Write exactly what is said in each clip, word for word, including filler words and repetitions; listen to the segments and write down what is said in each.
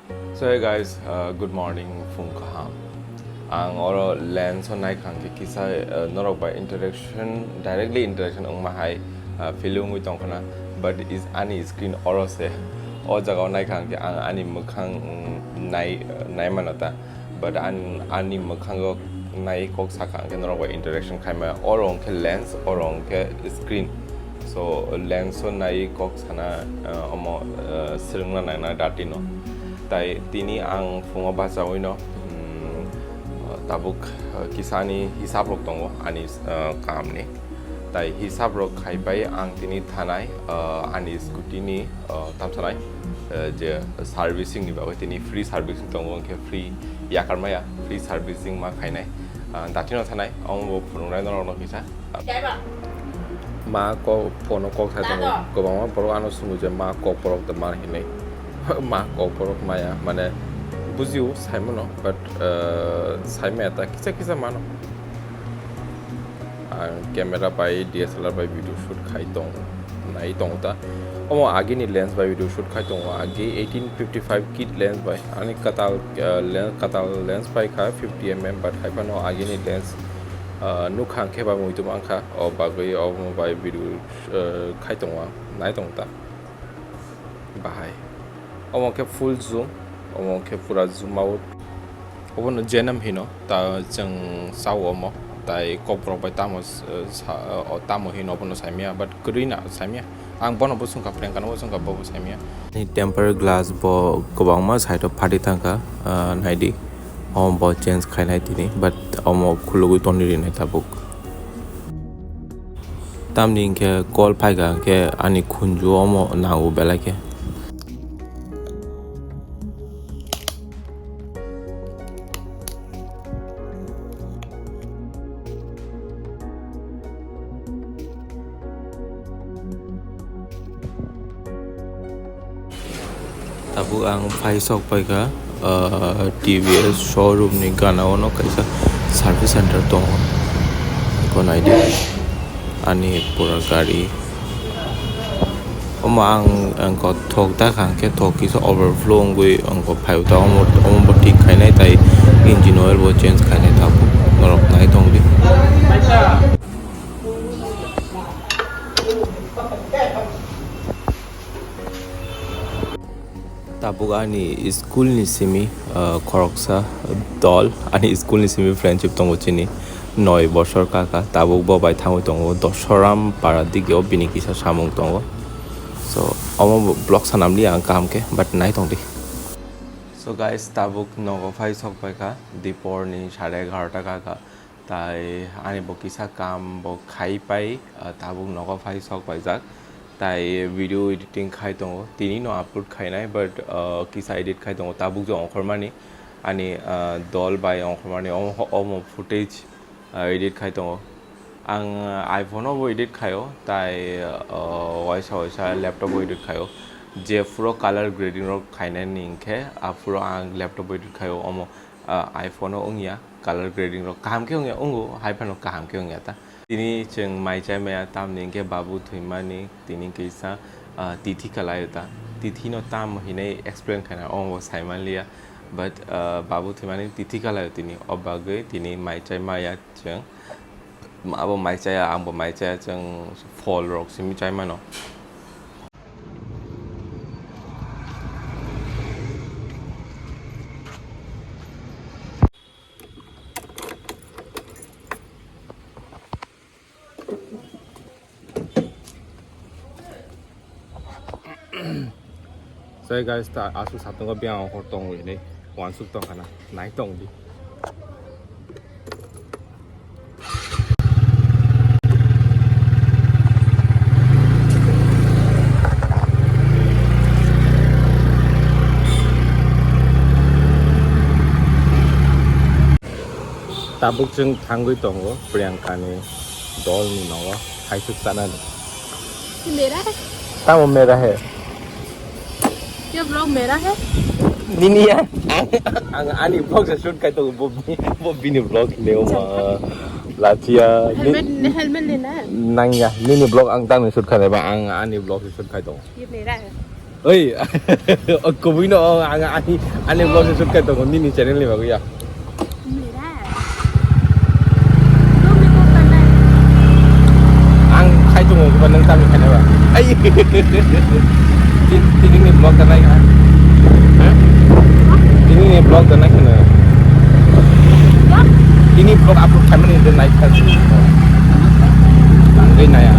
So hey guys, uh, good morning, phung kaham. Ang oro lens o naikha hwnkhe kisa, uh, norok bai interaction, directly interaction wngma hai, uh, feel wngwi tongkhana, but is ani screen oro se. O jaga o naikha hwnkhe ang ani mwkhang, mm, nai, uh, nai mano ta, but an-, ani mwkhango nai kok sakha hwnkhe norok bai interaction khaima. Oro hwnkhe lens, oro hwnkhe screen. So lens o nai kok sana, uh, omo, uh, swrwngna nangna dati no. Tai tini ang phungo bachawi no, mm, tabuk, uh, kisa ani hisab rok tongo ani, uh, kaam ni. Tai hisab rok khai pai ang tini thanai, uh, ani scooty ni, uh, tamsanai, uh, je servicing ni bagwi tini free servicing tongo, hwnkhe free yakar maya, free servicing ma khainai. Uh, dati no thanai, omo bo phunuknai norok no kisa. Ma kok, phone o kok sai tongo. Kwbangma borok ano swngo je ma kok borok de ma hinwi. Ma kok borok maya, mane bujio saimano, but, uh, saimaya ta kisa kisa mano. Ang camera bai D S L R bai video shoot khai tong, nai tongo ta. Omo agini lens bai video shoot khai tongo, agi eighteen fifty-five kit lens bai. Ani kwtal, uh, lens, kwtal lens pai kha fifty M M, but hai phano agini lens, uh, nukha hwnkhe ba muitu mankha, o bagwi omo bai video, uh, khai tongo ang, nai tongo ta. Bahai. Omo khe full zoom, omo khe pura zoom out. Obono Genom hino, ta chwng sao omo, tai kokborok bai tamo s-, sa-, o tamo hino obono saimya, but kwrwi na saimya. Ang bono bo swngkha, Priyanka no bo swngkha, bo bo saimya. Ni tempered glass bo kwbangma side o phatwi thangkha, ah, naidi. Omo bo change khainai tini, but omo khulugwi tongwi rinai tabuk. Tamni hinkhe call phaikha hinkhe ani khunju omo nango belai khe. Tabuk ang phai sok paikha, ah, T V S showroom ni gana o no kaisa service center tongo. Eko naidi ani pura gari. Omo ang, ang kok thok da kha, hwnkhe thok kisa overflow wngwi ang kok phai o ta. Omo, omo bo thik khainai, tai engine oil bo change khainai tabuk. Norok nai tong di. Tabuk ani school ni simi, ah, khoroksa dol, ani school ni simi friendship tongo chini noi bosor kaka, tabuk bo bai thangwi tongo Dosoram para dige o bini kisa samung tongo. So, omo vlog sanam li ang kaham khe, but nai tong di. So guys, tabuk nogo phai sok paikha, dipor ni sare egarota kaka. Tai ani bo kisa kaam bo khai pai, ah, tabuk nogo phai sok paijak. Tai video editing khai tongo, tini no upload khainai, but, ah, kisa edit khai tongo, tabuk je ongkhormani ani, ah, dol bai ongkhormani omo, omo footage, ah, edit khai tongo. Ang, ah, iPhone o bo edit khaio, tai, ah, waisa waisa laptop o edit khaio. Je phuro color grading rok khainani hinkhe, aphuro ang laptop o edit khaio, omo, ah, iPhone o wngya. Color grading rok kaham khe wngya, wngo, hai phano kaham khe wngya ta. Tini chwng mai chai maya, tamni hinkhe babu thwimani tini kisa, ah, tithi kalaio ta. Tithi no tamo hinwi explain khaina, omo bo sai manliya. But, ah, babu thwimani tithi kalaio tini, o bagwi tini mai chai maya chwng. Abo mai chaya, ang bo mai chaya, chwng phol rok simi chai mano. Sai guys, ta aswk satungo biyang hor tongo hinwi uansuk tongkhana, nai tong di. Tabuk chwng thangwi tongo Priyankani dolni nogo thaisuk chanani. ये मेरा है। Tamo mera hai? ये vlog मेरा है। Nini ya? Ang, ang ani vlog se shoot kai tongo, bo, bo bini vlog hinwi o ma. Lachia. Ni- Helmet, helmet lena hai. Nangya, nini vlog ang tangni shoot khainai ba, ang ani vlog se shoot khai tongo. ये मेरा है। Oi, o kubui no, o ang ani, ani vlog se shoot kai tongo, nini channel ni bagwi ya. Mera. Dum ni kok tanai. Ang khai tongo, ba nang tami khai na ba? Ai. Ti-, tini ni vlog tanai ha? Ha? Tini ni vlog tanai khana. Vlog? Tini vlog upload khai mani de nai khai. Ang de naya.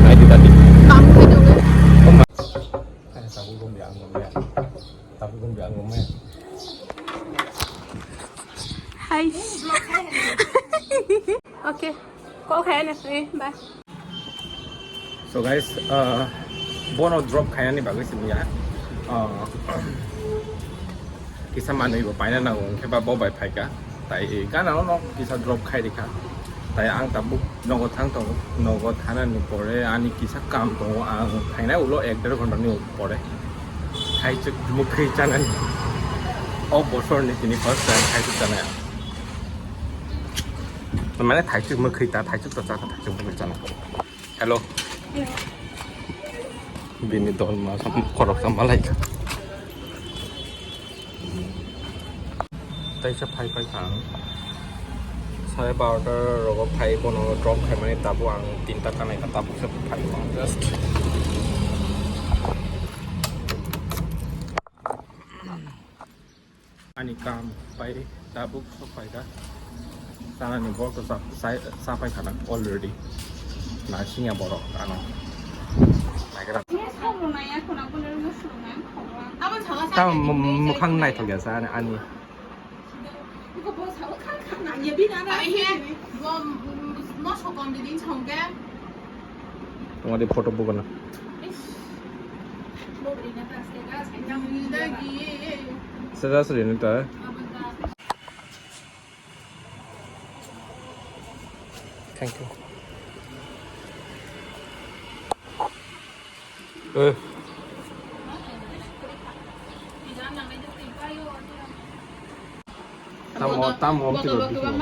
Nai di tadi. Kamu itu. Oh, ma- Hai, tabuk gom ya, gom ya. Tabuk gom ya, gom ya. Hai. Okay. Call khaina, eh, bye. So guys, uh, bono drop khainani bagwi simi ya. Uh, kisa manwi bo paina nango, hwnkhe ba bo bai phaika. Tai gana ono kisa drop khai rikha. Tai ang tabuk nogo thang tongo. Nogo thanani pore ani kisa kam tongo. Ang thainai ulo ek der ghonta ni pore. Thaichuk mwkhwi chanani. O bosor ni tini first time thaichuk chanai. Mane thaichuk mwkhwi ta, thaichuk ta chakha, thaichuk mwkhwi chanai. Hello. Bini dol ma sam khorok sa malai. Taisa phai phai kha ang. Sare barota rogo phai bono drop khaimani tabuk ang tinta kanai kha tabuk se phai kha just. Ani kam pai tabuk sok pai kha. Chanani bol to sa, sa, sa pai khana already. Na singya borok ano. Naikhe. Tamo mwkhang naithok ya sa ani, ani. Tongmani photo bugana. Sera seri ni ta. Thank you. Eh. Tamo, tamo, tamo, tamo, tamo.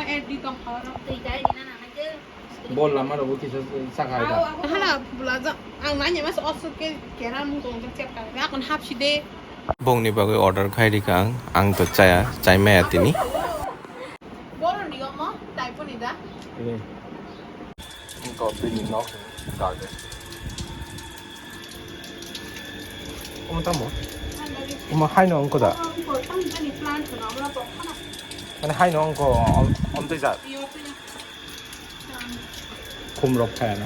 Bol lama rogo kisa sakha ida. Hala, bula ja, ang nanya mas osuk ke keram tong jak chep ka. Akon hap si de. Bongni bagwi order khai rikha ang, ang to chaya, chai maya tini. Bol ni omo, tai puni da. Ini. Wngkha bini nok garden. Omo tamo? Omo haino wngkha da? Mane haino wngkha om-, omtwi jat? Khum rok thaya na.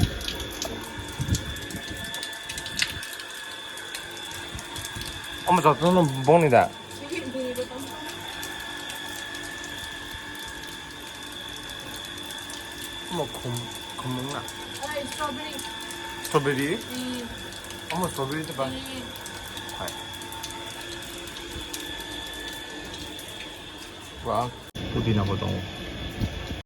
Omo jotono bongni da? Omo khum, khum wngna? Ai, strawberry. Strawberry? Mm. Omo strawberry te ba? Mm. Hai. Wow. Pudina bo tongo.